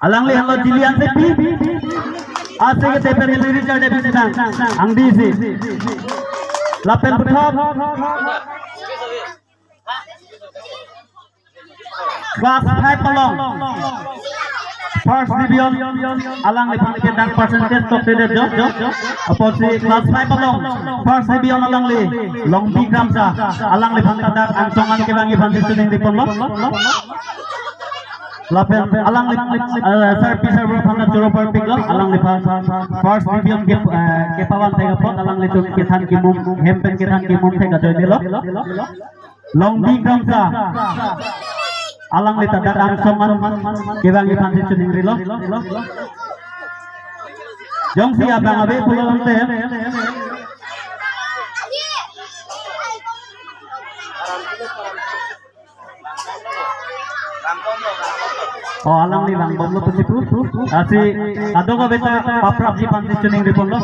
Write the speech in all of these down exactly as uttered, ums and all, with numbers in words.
Alangli henlo Jili Hansepi. Ase ke tepen neli Richard Davis nang angdisi. Lapen puthot class five along first division alangliphan ke dak percentage tokte det jo. Apotsi class five along first division alangli Longbi Kramsa, alangliphan ta dak angsong an kevangji aphansi choningri ponlo. Lapen alangli, eh, sir, P sir aphan ta choro parpiklo, alangliphan first division ke, eh, kepavan thek apot alanglitum kethan kimum, hem pen kethan kimum thek ajoinelo. Longbi Kramsa, alangli ta dak angsong an kevangji aphansi choningrilo. Jongsi abang ave pulo tangte, oh, alangli langbomlo pusi pu. Lasi kadokave ta paprapji aphansi choningri ponlo.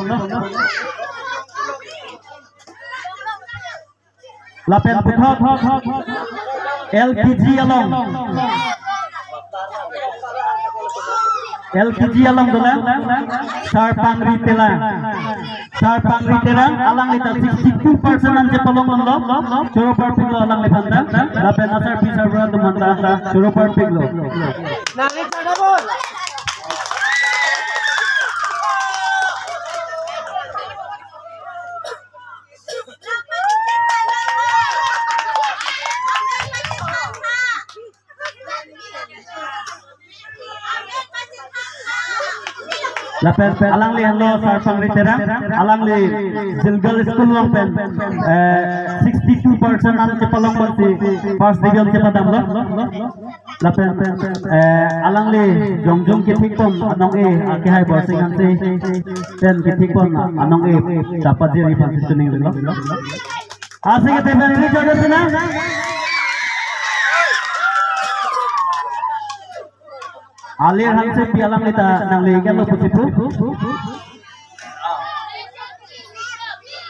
Lapen puthot L K G along, L K G along dolang Sarpangri Terang. Sarpangri Terang, alangli ta sixty-two percent an chepalong ponlo. Choro parpiklo alangliphan ta. Lapen asar P sir atum aphan ta choro parpiklo. Lapen alangli henlo Sarpangri Terang, alangli Jilgal School along pen, eh, sixty-two percent an chepalong ponsi first division chepadamlo. Lapen, eh, alangli jongjong kethik pon anong-e, akehai Borsing Hanse pen kethik pon anong-e ta pajirji aphansi choningrilo. Ase ke tepen neli Richard Davis nang. Alir Hansepi, alangli ta nangli iklo pusi pu.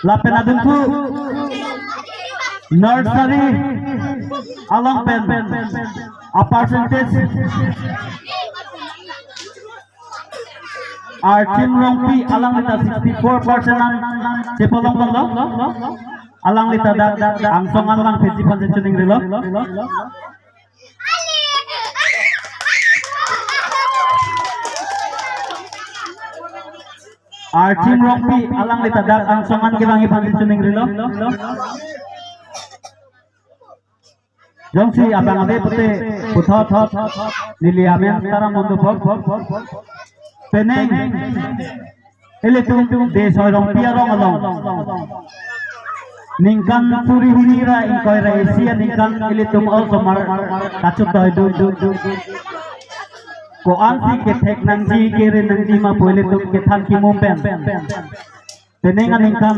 Lapen adungthu nursery along pen a percentage Archim Rongpi, alangli ta sixty-four percent an chepalong ponlo. Alangli ta dak angsong an langphetji aphansi choningrilo. Archim Rongpi, alangli ta dak angsong an kevangji aphansi choningrilo. Jongsi abang ave pute puthot neli amen Taramon dopo. Penang ilitum Desoi Rongpi arong along ningkan suri hini ra ingkoi ra isi aningkan ilitum osomar kachotoi dun dun dun. Ko-ansi kethek nangji, kere nangji ma pu ilitum kethan kimum pen. Penang aningkan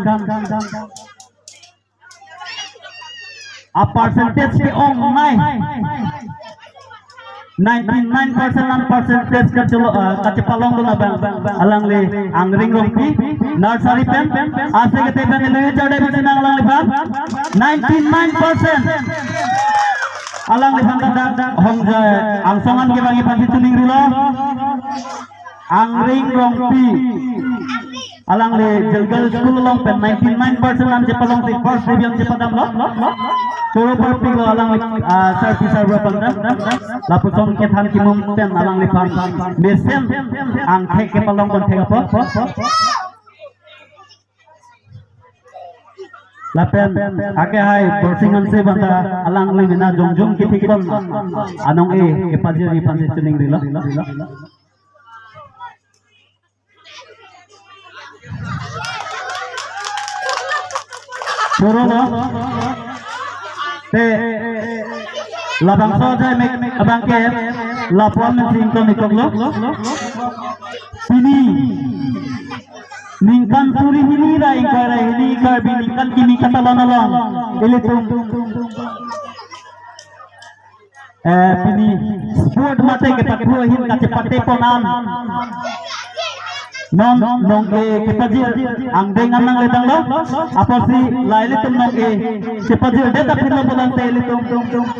a percentage ke-ongnei, ninety-nine percent an percentage kachelo, ah, kachepalongdun abang alangli Angring Rongpi, nursery pen. Ase ke tepen neli Richard Davis nang alangliphan, ninety-nine percent. Alangliphan ta dak hongja angsong an kevangji aphansi choningrilo. Angring Rongpi, alangli Jilgal School along pen ninety-nine percent an chepalongsi first division chepadamlo. Choro parpiklo alangli, ah, sir P sir aphan ta. Lapuson kethan kimum pen alangliphan mesen angthek kepalong pon thek apot. Lapen akehai Borsing Hanse aphan ta alangli mena jongjong kethik pon anong-e kepajirji aphansi choningrilo. Chorolo. Te labangso ajai mek abang ke lapu-an si ington ikoklo. Pini ningkan suri hini ra ingkoi ra hini Karbi ningkan kimi katalon along ilitum, eh, pini sport mate kepathu ahin kachepate pon an Non nong ke kepajir angdeng anang ledang lo, apotsi la ilitum nong ke kepajir det aphi lo pulote ilitum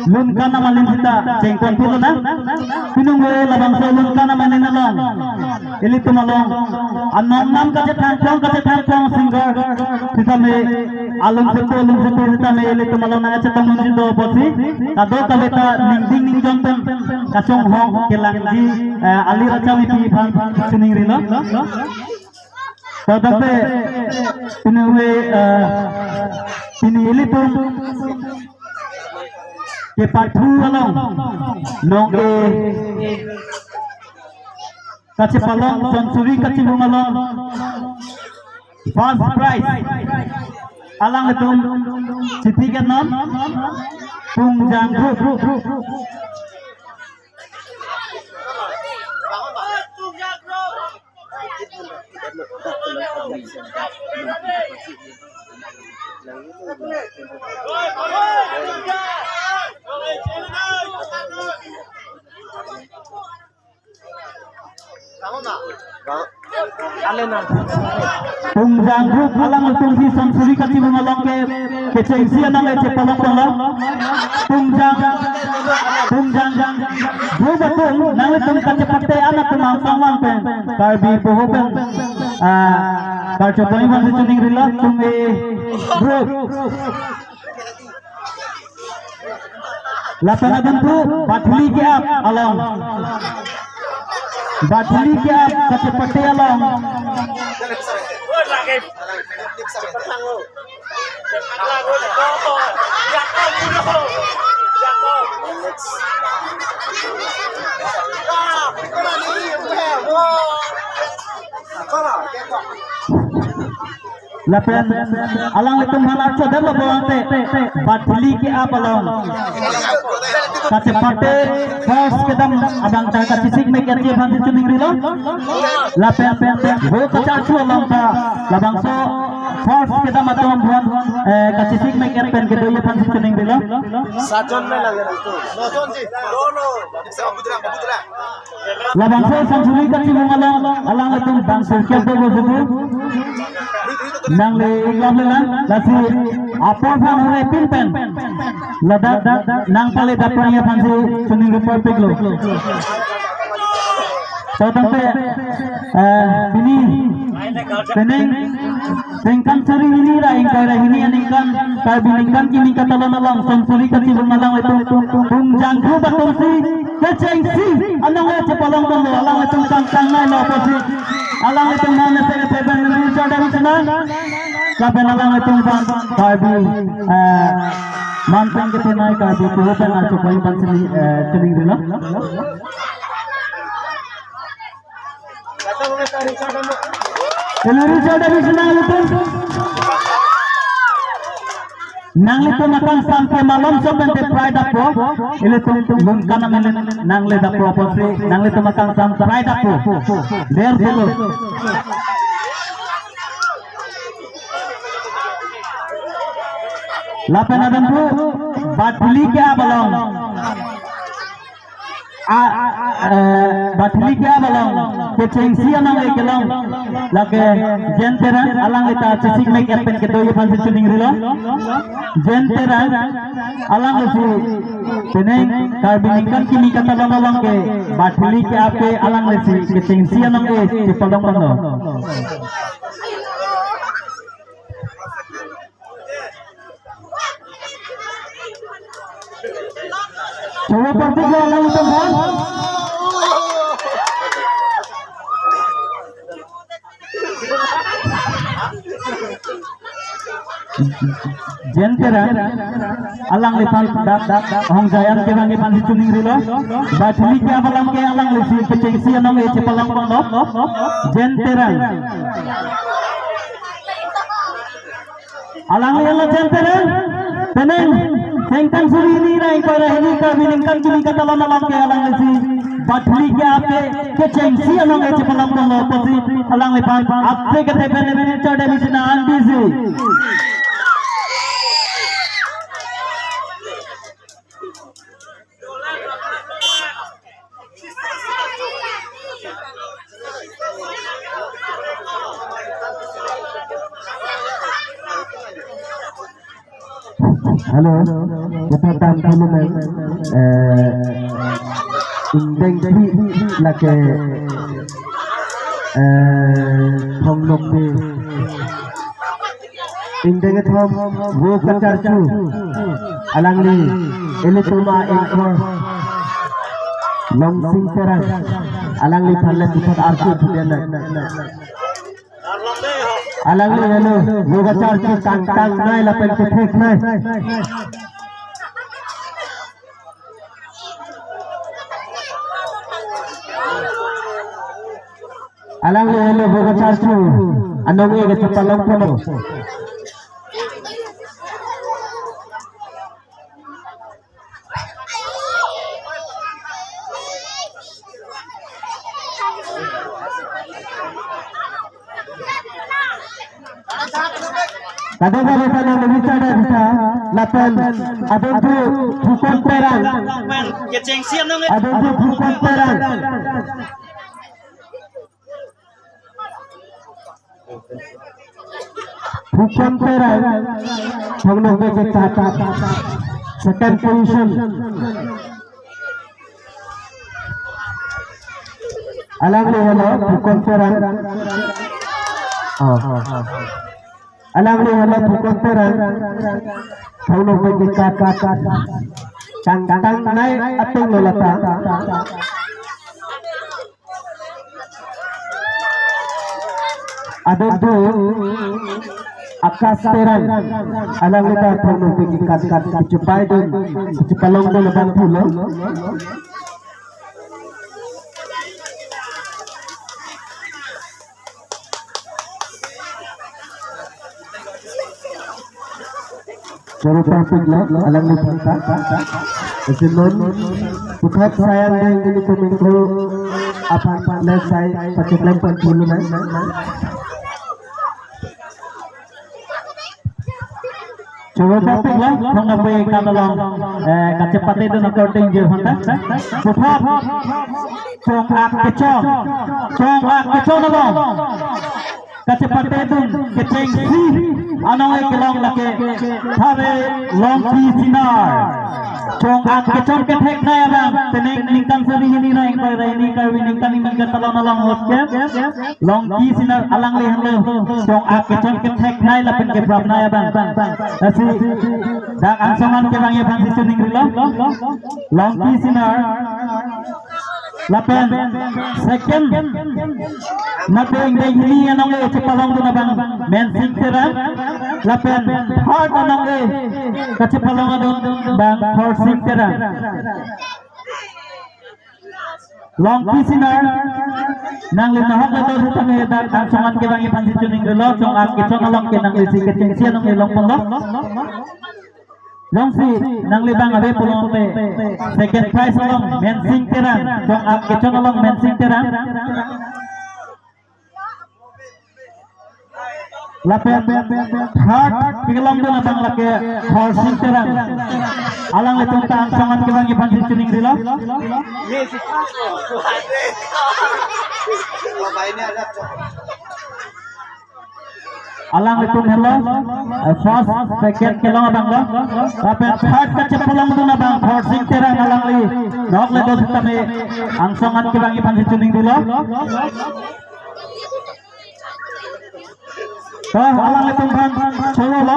Lunkan amalin sita chengkon pulo na. Pinung we labangso Lunkan amalin along ilitum along anong nam kachethang kong kachethang kong singer sitame alun setu alun setu sitame ilitum along nangchetong unji do apotsi kadokave ta ningding ningjong pen kachonghong kelangji, eh, alir acham ipi aphan chiningrilo. Tangte pini we, eh, pini ilitum kepathu along nong ke kachepalong sonsuri kachivung along first prize alanglitum chithi ke non Pungjang Group. Pungjang Group alanglitum si sonsuri kachivung along ke kechengsi anang le chepalong pala. Pungjang, Pungjang Group atum nanglitum kachepate anatum angsong vang pen Karbi poho pen, ah, karchopon vangsi chiningrilo Tungve Group. Lapen adun tu Bathili ke-ap along. Bathili ke-ap kachepate along. Lapen alanglitum aphan archo det lo pulote Bathili ke-ap along kachepate first kedam abang ta kachesik mek-etji aphansi chiningrilo. Lapen pen pen bo kacharchu along ta labangso first kedam atum aphan, eh, kachesik mek-et pen kedoji aphansi chiningrilo. सात जन में लगे ना तो। नौ जन जी। No, no. सब बुद्रा, बुद्रा। Labangso sonsuri kachivung along alanglitum bang sirkep dogo suku. Nangle iklap lelang lasi apor aphan hore pin pen ladak nangpale dapur aphansi chiningripon piklo. Tangte, eh, pini penang ningkan suri hini ra ingkoi ra hini aningkan Karbi ningkan kimi katalon along sonsuri kachivung alanglitum Pungjang Group atumsi kechengsi anong le chepalong ponlo, alanglitum kangkang nai lo apotsi alanglitum aphan ese ese pen richard dari sana. Lapen alanglitum aphan Karbi, eh, mantang ketenai Karbi poho pen archopon aphan chini, eh, chiningrilo. Hello, Richard, abis na ilitum. Nanglitum akangsam ke malomso pen te pride apo. Ilitum Lunkan amalin nangle dapo apotsi nanglitum akangsam pride apo. Der dulu. Lapen adun tu Bathili ke-ap along. A, a, a, eh, Bathili ke-ap along kechengsi anong le kelong lake Jen Terang, alangli ta chesik mek-et pen kedoji aphansi chiningrilo. Jen Terang alanglisi penang Karbi ningkan kimi katalon along ke Bathili ke-ap ke alanglisi kechengsi anong ke chepalong ponlo. Coba partik lo alanglitum aphan. Jen Terang, alangliphan dak dak dak Hongjayan Terang aphansi chiningrilo. Bathili ke-ap along ke alanglisi kechengsi anong le chepalong ponlo. Jen Terang. Alangli alo Jen Terang, penang ningkan suri hini ra ingkoi ra hini Karbi ningkan kimi katalon along ke alanglisi Bathili ke-ap ke kechengsi anong le chepalong ponlo apotsi alangliphan apse kete pen pen chode misina andisi. Hello, kita tampil nang, eh, ingdeng phli lake, eh, Thong Nokbe. Ingdeng kethom, Vo Kacharchu. Alangli, ilitum a-anchor Longsing Terang. Alangliphan le puthot arpu phudian nang. Alangli helo, Vo Kacharchu kangtangnei lapen ketheknei. Alangli helo, Vo Kacharchu anong-e kachepalong ponpo. Kadokave ta nang bichara bisa, lapen adon tu Phukon Terang. Adon tu Phukon Terang. Phukon Terang, Thong Nokbe ke kata, second position. Alangli helo, Phukon Terang. Oh. Alangli helo, Phukon Terang. Thong Nokbe ke kata, kangtangnei atum lo lata. Adon tu Akash Terang, alangli ta Thong Nokbe ke kata, kachepaidun, kachepalongdun abang pulo. Choro parpiklo, alangliphan ta. Isi non, puthot sayang deng dili komingko aphan left side pacheklem pon pulo nang. Choro parpiklo, Thong Nokbe kat along, eh, kachepateidun according jirphanta. Puthot chong-ak kechon, chong-ak kechon along kachepateidun kechengsi anong-e kelong lake Thave Longki Sinar. Chong-ak kechon ketheknei abang, penang ningkan suri hini ra ingkoi ra hini Karbi ningkan hini katalon along ahut ke Longki Sinar alangli henlo chong-ak kechon ketheknei lapen keprapnei abang. Lasi dak angsong an kevangji aphansi choningrilo. Longki Sinar lapen second, mate ingdeng hini anong-e chepalongdun abang Mensing Terang. Lapen third anong-e kachepalongdun abang Khorsing Terang. Longki Sinar, nangli nahok le do sitame dak angsong an kevangji aphansi choningrilo, chong-ak kechon along ke nanglisi kechengsi anong-e longponlo. Jongsi nangli bang ave pulote second prize along Mensing Terang, chong-ak kechon along Mensing Terang. Lapen third kelongdun abang lake Khorsing Terang. Alanglitum ta angsong an kevangji aphansi choningrilo. Alanglitum henlo, eh, first, second kelong abanglo. Lapen third kachepalongdun abang Khorsing Terang alangli nahok le do sitame angsong an kevangji aphansi choningrilo. To alanglitum aphan chorolo.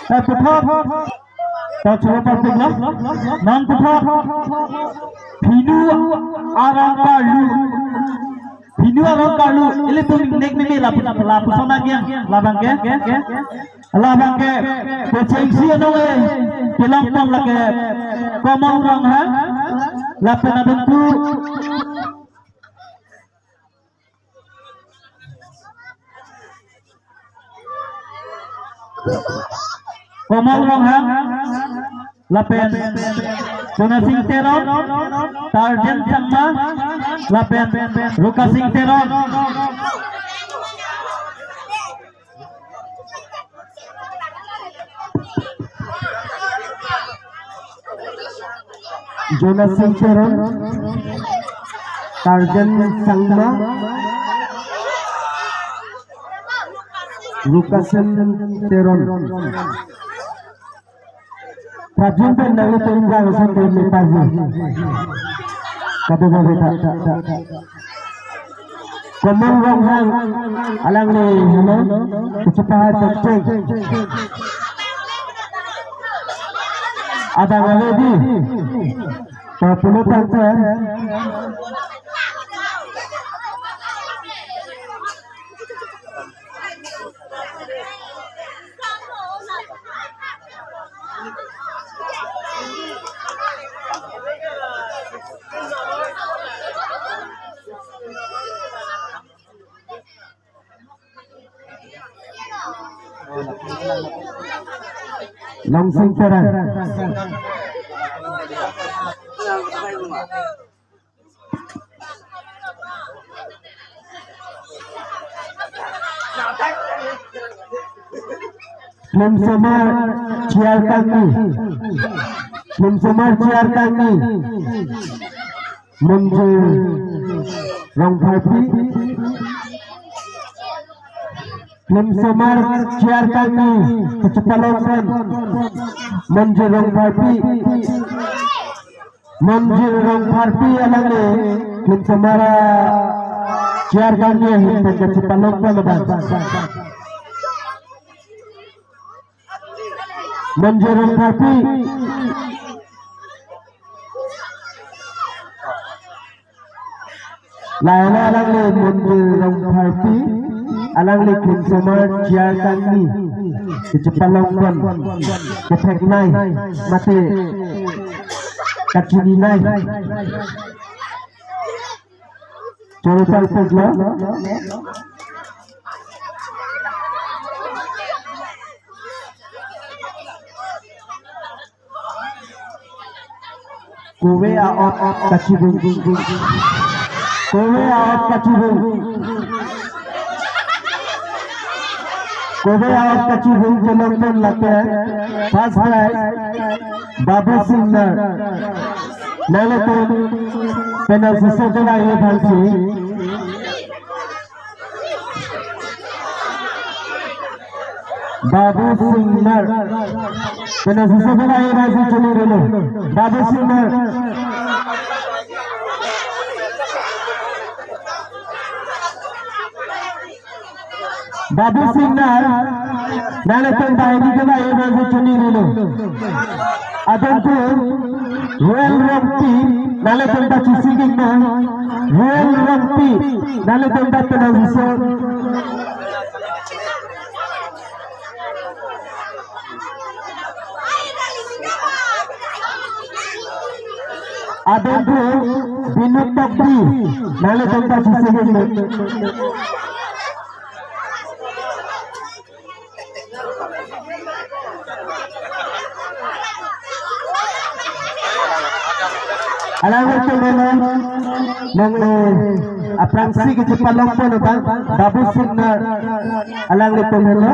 Eh, puthot. To choro parpiklo. Non puthot Phinu arong karlu. Phinu arong karlu. Ilitum ingnek meme lapu, lapuson agiang. Labang ke. Labang ke kechengsi anong-e kelongpon lake Komol Ronghang. Lapen adon tu Komol Ronghang, lapen Jonasing Teron, Tarjen Sangma, lapen Rukasing Teron. Jonasing Teron, Tarjen Sangma, Rukasing Teron. Pajun pen nanglitum rang ason pen le pajun. Kadokave ta, ta, ta, ta. Komon Ronghang alangli helo, kachepahar pokcheng. Abang ave di. To pulo tangte. Longsing Terang. Limsomar Chiar Kangni. Limsomar Chiar Kangni. Monjir Rongpharpi. Limsomar Chiar Kangni kachepalong pen Monjir Rongpharpi. Monjir Rongpharpi alangli Limsomar Chiar Kangni ahin pen kachepalong pen abang. Monjir Rongpharpi. Lahelo alangli Monjir Rongpharpi, alangli Limsomar Chiar Kangni kachepalong pen ketheknei mate kachininei. Choro palpoklo. Kove a-ot kachibung. Kove a-ot kachibung. Kove a-ot kachibung kelong pen lake first prize Babu Singnar. Nanglitum penang sisok kena ye bangsi. Babu Singnar. Penang sisok kena ye bangsi chini relo. Babu Singnar. Babu Singnar, nanglitum banghini kena ye bangsi chini relo. Adon tu, Royal Rongpi, nanglitum ta chisi kikna, Royal Rongpi, nanglitum ta penang sisok. Adon tu Binod Tokbi, nanglitum ta chisi kikna. Alangli tum helo, nang, eh, aphrangsi kachepalong pen abang, Babu Singnar, alangli tum helo.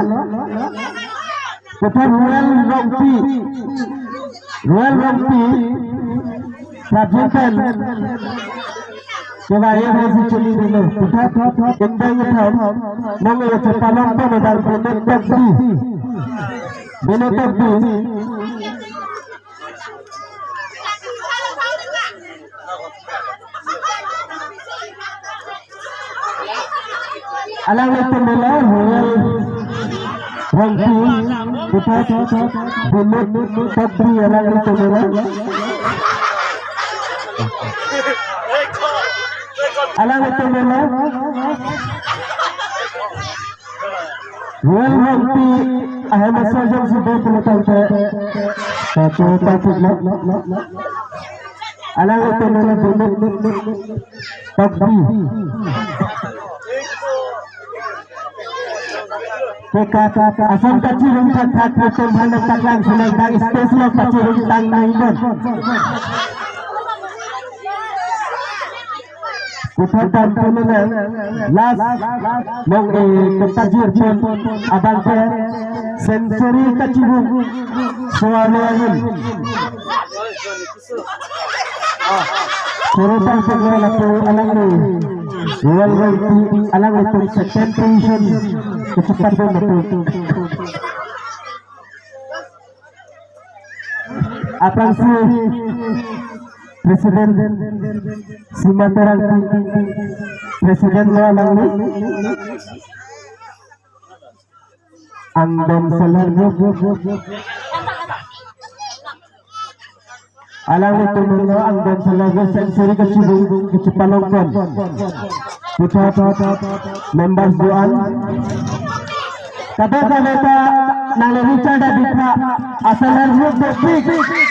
Puthot Royal Rongpi, Royal Rongpi, Prabjin pen. Kevang ye bangsi chini relo. Puthot, indeng ithom, nang ye kachepalong pen abang Binod Tokbi. Binod Tokbi. Alangli tum helo, Royal Rongpi, puthot Binod Tokbi alangli tum helo. Alangli tum helo. Royal Rongpi ahem asor jongsi do pulo tangte. Satu tangte lo. Alangli tum helo Binod Tokbi. Kekat ason kachirung thakthak, netum aphan nangpaklang, seleng bang stage lo kachirung tang nangdun. Puthot dam pulo nang last nong e kepajir pen abang ke century kachibung suarlo ahin. Choro palpoklo lapu alangli Royal Rongpi alanglitum second position kachepatdun lapu. Aphrangsi President Sima Terangpi, President lo alangli. Angdong Self Help Group. Alanglitum lo Angdong Self Help Group century kachibung kachipalongpon. Puthot members do-an. Kadokave ta nangli Richard Abitha a-Self Help Group dopik.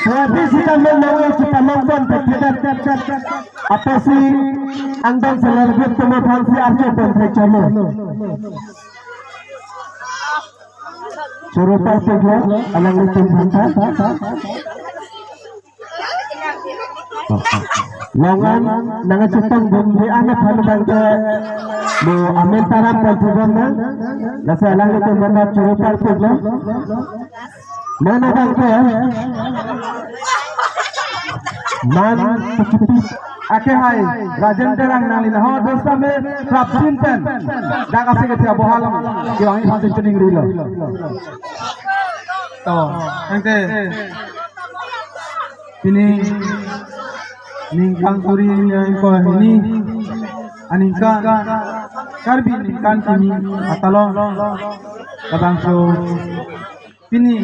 Dopik sitame nangli chipalongpon pekthedet. Apotsi Angdong Self Help Group atum aphansi arjupon thekchotlo. Choro parpiklo alanglitum aphanta. Long-an nangkachetongdun ri an aphan abangke mo amen taram pon thubom nang. Lasi alanglitum aphanta choro parpiklo. Mena abangke man ake hai Rajen Terang nangli na ho dosta me prapjin pen dak ase kethe abohalam kevang iphan si chiningrilo. To, tangte pini ningkan suri ingkoi hini aningkan Karbi ningkan kimi atalon labangso pini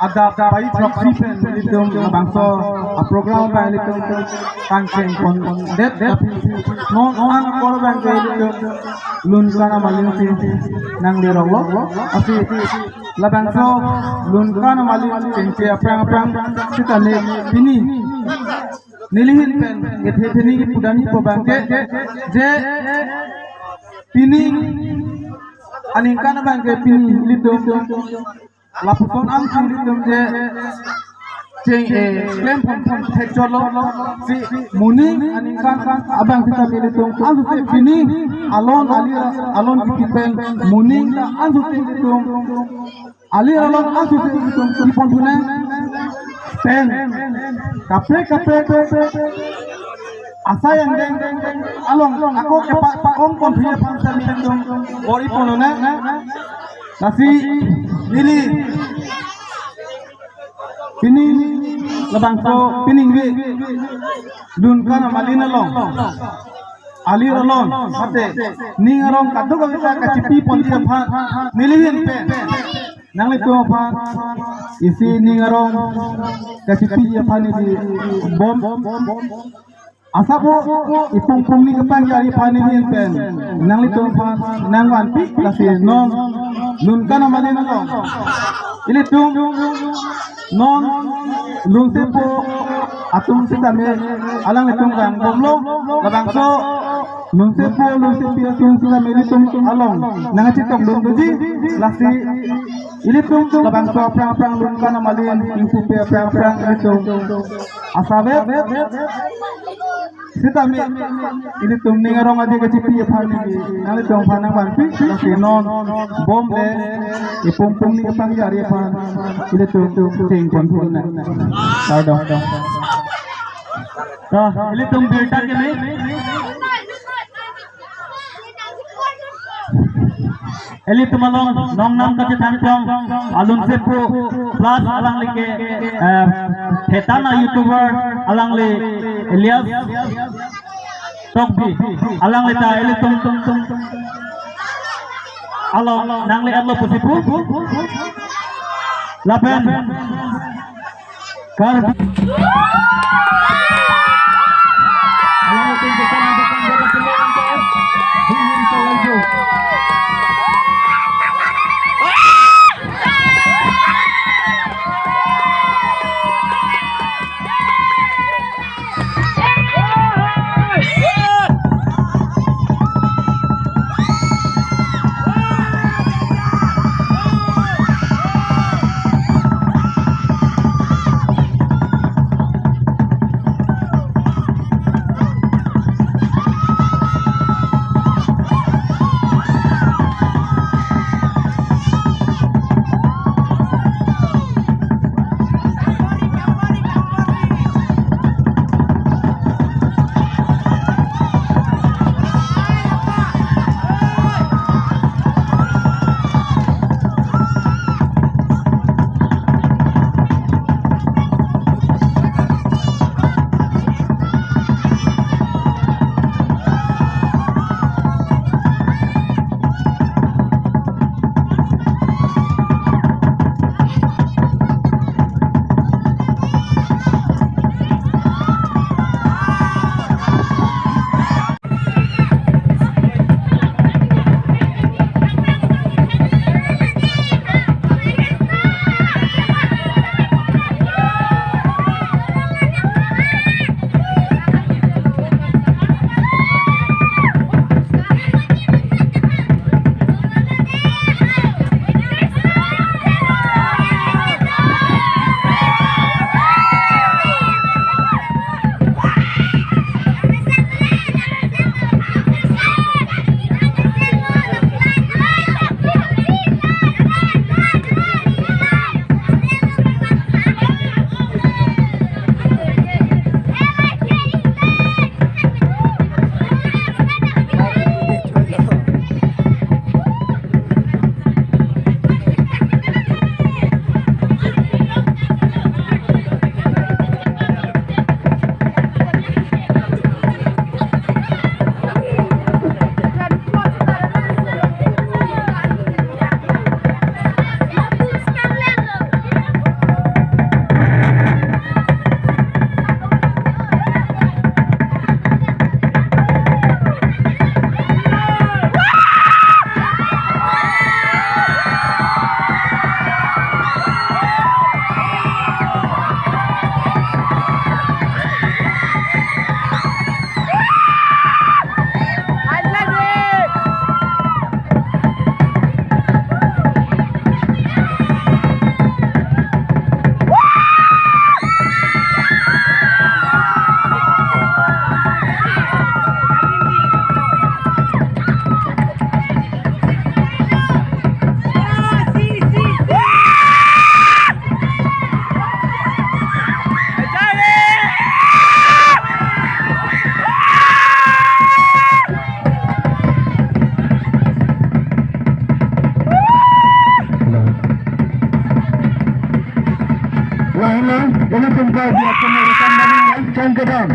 adap pai throksi pen ilitum labangso a-program abang ilitum kangchengpondet, tapi non an kor abangke ilitum Lunkan Amalin si nangleroklo. Lasi labangso Lunkan Amalin chengche aphrang aphrang sitame pini nelihin pen kethe theni kipudani pu abangke je pini aningkan abangke pini ilitum lapuson an si ilitum je cheng, eh, klempon thekchotlo. Si moning aningkan abang sitame ilitum ansose pini alon alir alon kipi pen moning ta ansose ilitum alir alon ansose ilitum kipon thunang pen kaprek kaprek asai angdeng along ako kepa-, pakong kontri aphan sitame ilitum bor-iponlonang. Lasi neli pini labangso piningve Lunkan Amalin along alir alon mate ning arong kadokave ta kachipiponji aphan nelihin pen nanglitum aphan isi ning arong kachipi aphan neli bom asap ipung pungni kepangari aphan nelihin pen nanglitum aphan nangvanpi. Lasi non Lunkan Amalin along ilitum non Lunsepo atum sitame alanglitum kangbomlo. Labangso Lunsepo Lunsepi atum sitame ilitum along nangchetongdunji. Lasi ilitum labangso aphrang aphrang Lunkan Amalin ingpupe aphrang aphrang ilitum asap sitame ilitum ning arong aje kachipi aphan neli nanglitum aphan nangvanpi. Lasi non bom le ipung pungni kepangari aphan ilitum chengpon thunang. Kardom. To, ilitum birta keme. Ilitum along nongnam kachethanpon a-Lunsepo plus alangli ke, eh, Thetan a-YouTuber alangli Elias Tokbi alangli ta ilitum along nangli-etlo pusi pu. Lapen Karbi. Sungkai dia kena rekam dan yang cang kedam.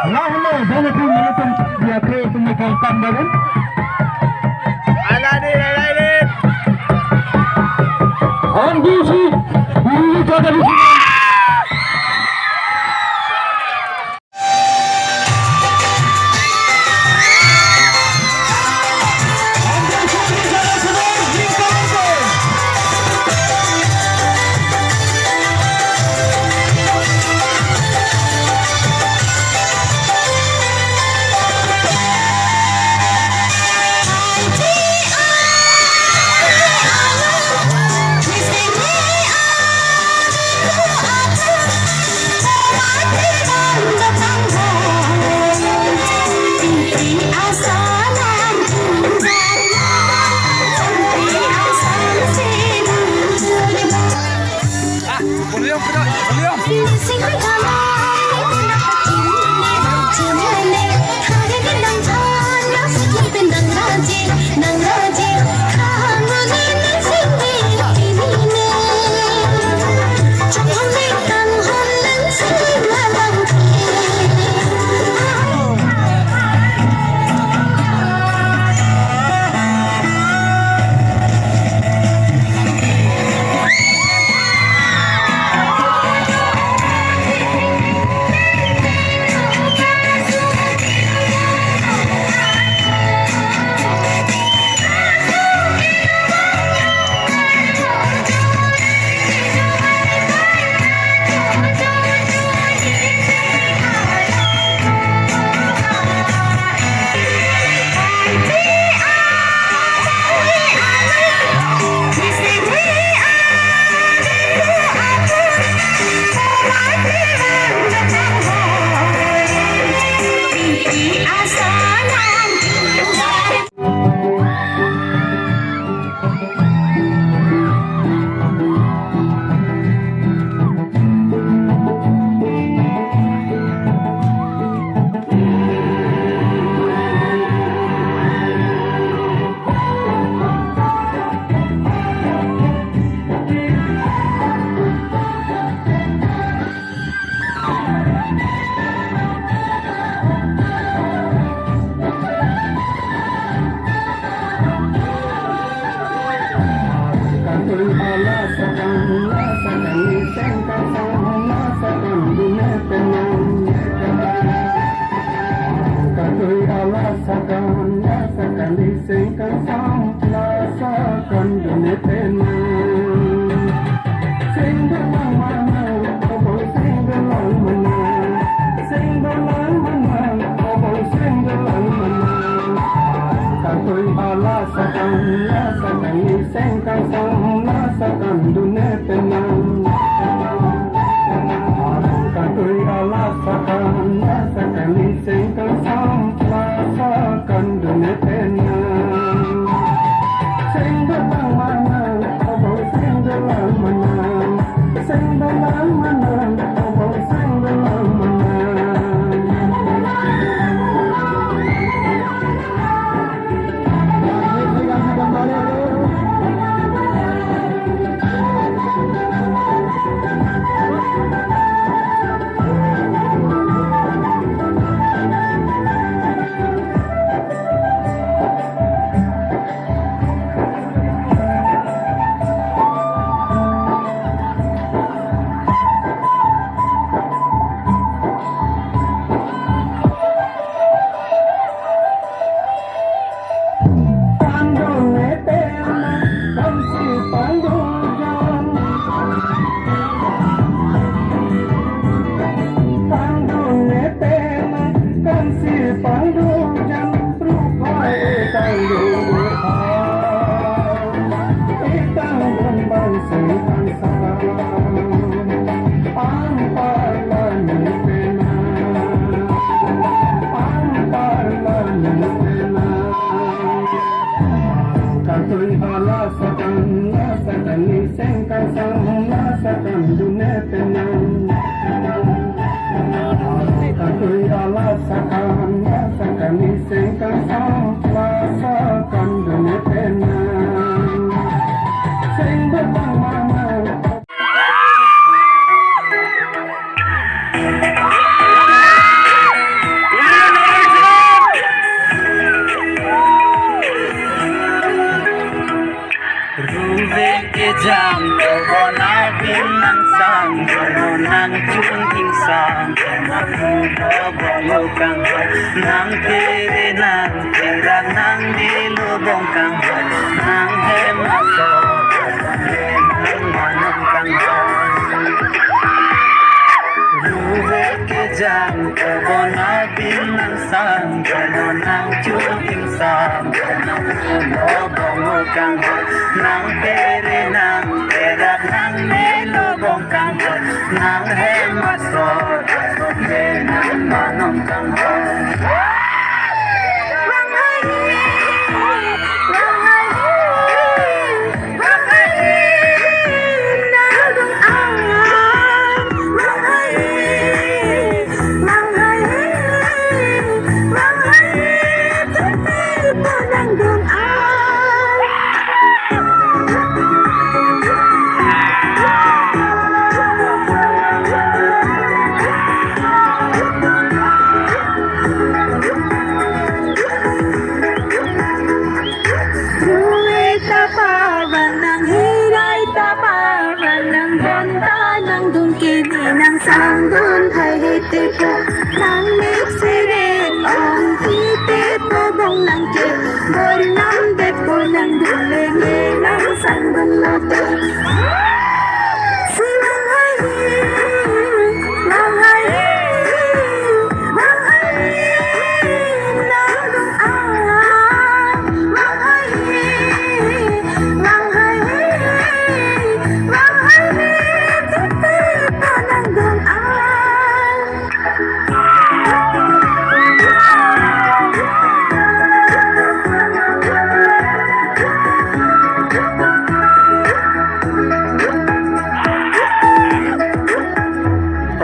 Lahulo, dona pun melutum dia kre itu megang kam barun. Ala din, ala din. Andusi, ini kata di sini. Ah, volume, volume. Katui ala sakan, ya sakan di sing kangsam, la sakan dun-e penang. Sing dolang manang, obo sing dolang manang. Sing dolang manang, obo sing dolang manang. Katui ala sakan, ya sakan di sing kangsam, la sakan dun-e penang. Katui ala sakan, ya sakan di sing kangsam, la sakan dun-e penang. Ruve kejang, kobo nabin nangsang, kobo nangchung ingsang, kobo bong ukang, nangkere nangkera nangnelo bong kang, nanghem asor, nangmanong kang. Ruve kejang, kobo nabin nangsang, kobo nangchung ingsang, kobo bong ukang, nangkere nangkera nangnelo bong kang, nanghem asor, asor ke nangmanong kang. Rui ta parvan nang, hirai ta parvan nang, don ta nangdun kini nangsangdun hai hete po, nangmek seret ong hete po bong nangke, bor namdet po nangdun lenge nangsangdun lote.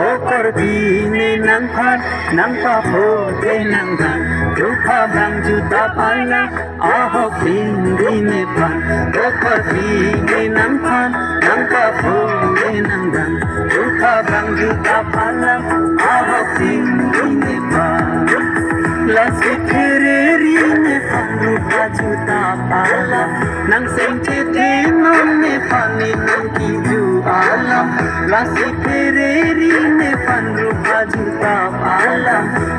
Okorbi ne nangphan, nangpapho te nangdang, rupa bang juta pala, ahok pindi nephan, okorbi ne nangphan, nangpapho te nangdang, rupa bang juta pala, ahok pindi nephan. Lasi phereri nephan rupa juta pala, nangseng chethenon nephan ne nangkiju alam. Lasi phereri nephan rupa juta pala,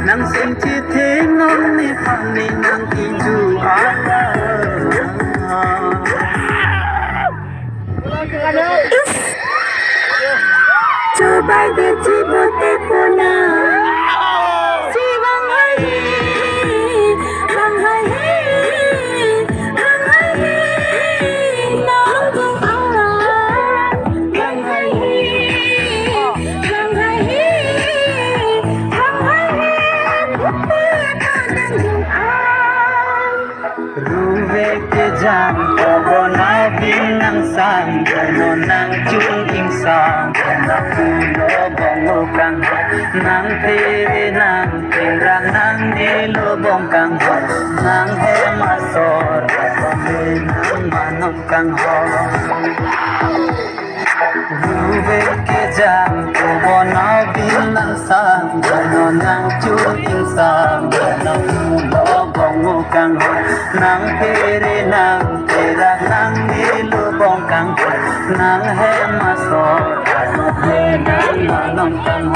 nangseng chethenon nephan ne nangkiju alam. Is. Chobai de chibote pona. Si bang hai, bang hai, bang hai, nangdung alam. Bang hai, bang hai, bang hai, bang hai, Ruve kejang, kobo nabin nangsang, kono nangchung ingsang, kono pulo bong ukang, nangtere nangtera nangnelo bong kang, nanghem asor, nangmanong kang. Ruve kejang, kobo nabin nangsang, kono nangchung ingsang, kono pulo bong ukang, nangtere nangtera nangnelo bong kang, nanghem asor, nangmanong kang.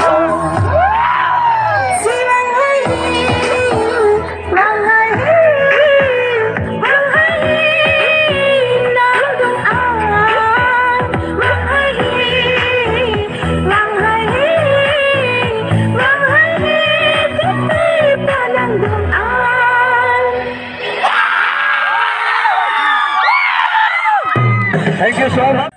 Thank you so much.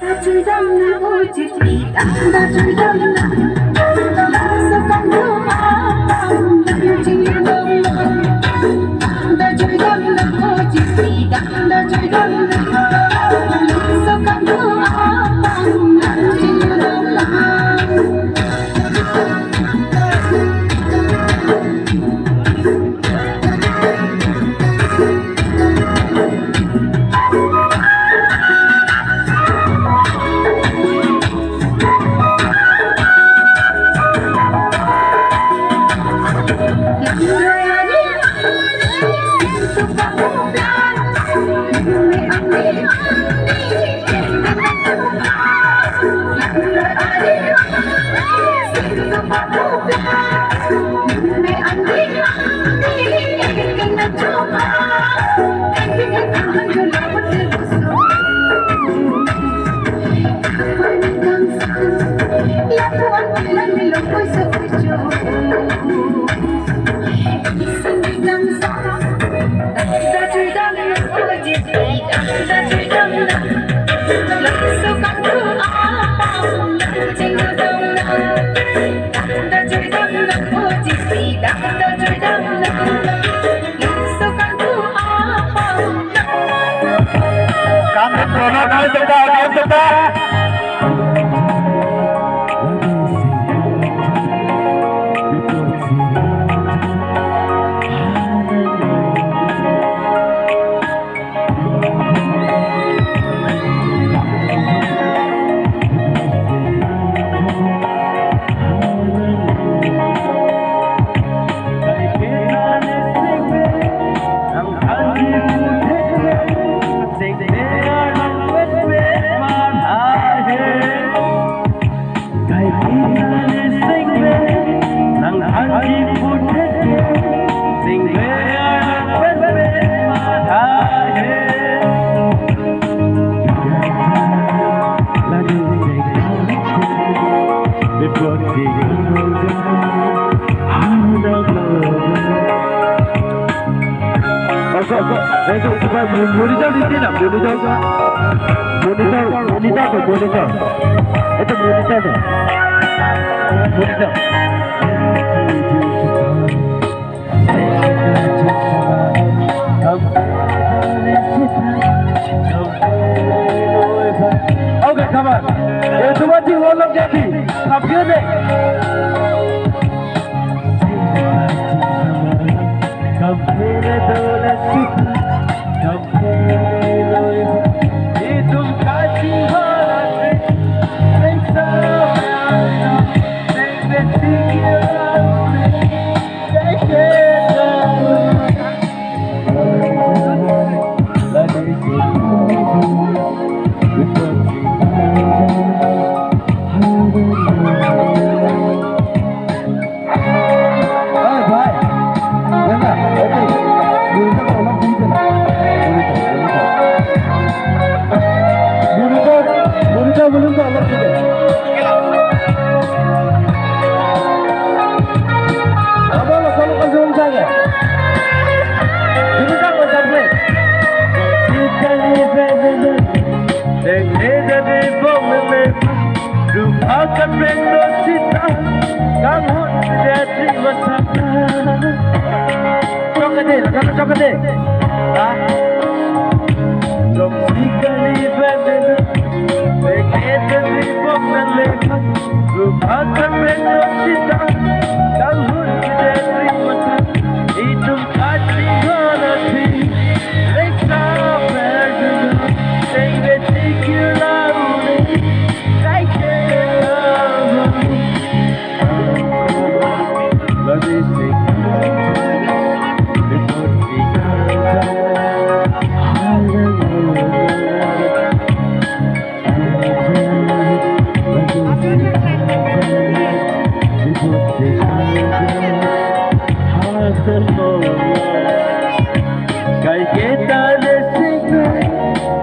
Kami prono kami tepuk, kami tepuk. Monitor di sini, monitor. Monitor, monitor tuh, monitor. Itu monitor tuh. Monitor. Okay, come on. Itu masih ngolong jadi. Tapi ini. Hey, bhai. Monitor, monitor, monitor, monitor, monitor, monitor, monitor. Abang lo, kalau kasih uang saya. Monitor, monitor, play. Chokade, chokade. Ha? Kaiketa le sing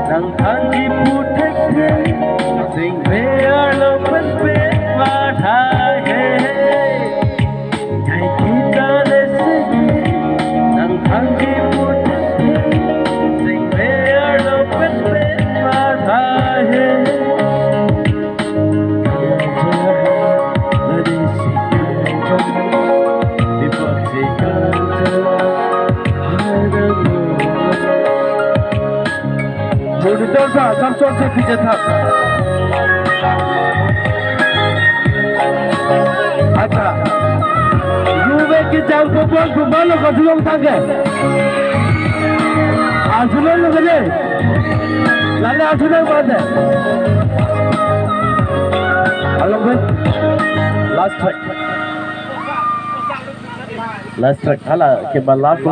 nang thanji pu thekthe, sing be arlo pen pen mat hai he. Kaiketa le sing nang thanji pu thekthe, sing be arlo pen pen mat hai he. Monitor ta, samsor se pije thak. Acha. Ruve kejang kopon kumalo kajulong tangke. Ajulong lo kene. Lale ajulong bande. Along be. Last track. Last track. Hala ke ba last.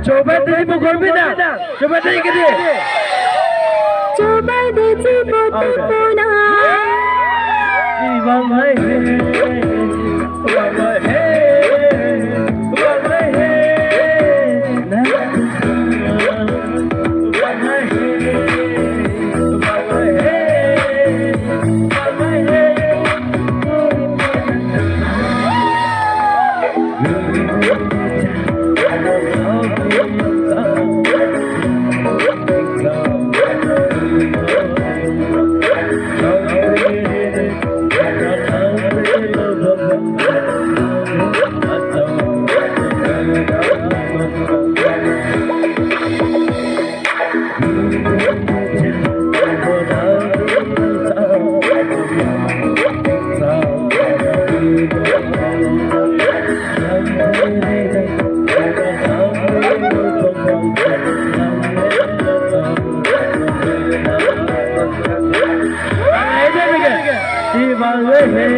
Chobai dei mo gorbi na. Chobai dei kedi. Chobai dei chibo tipona. Ibang hai. Ibang hai. Ibang hai.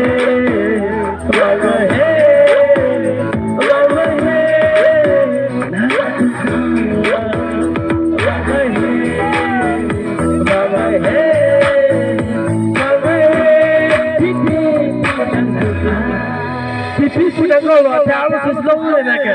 Pipi punya gol, ada arus long le na ke.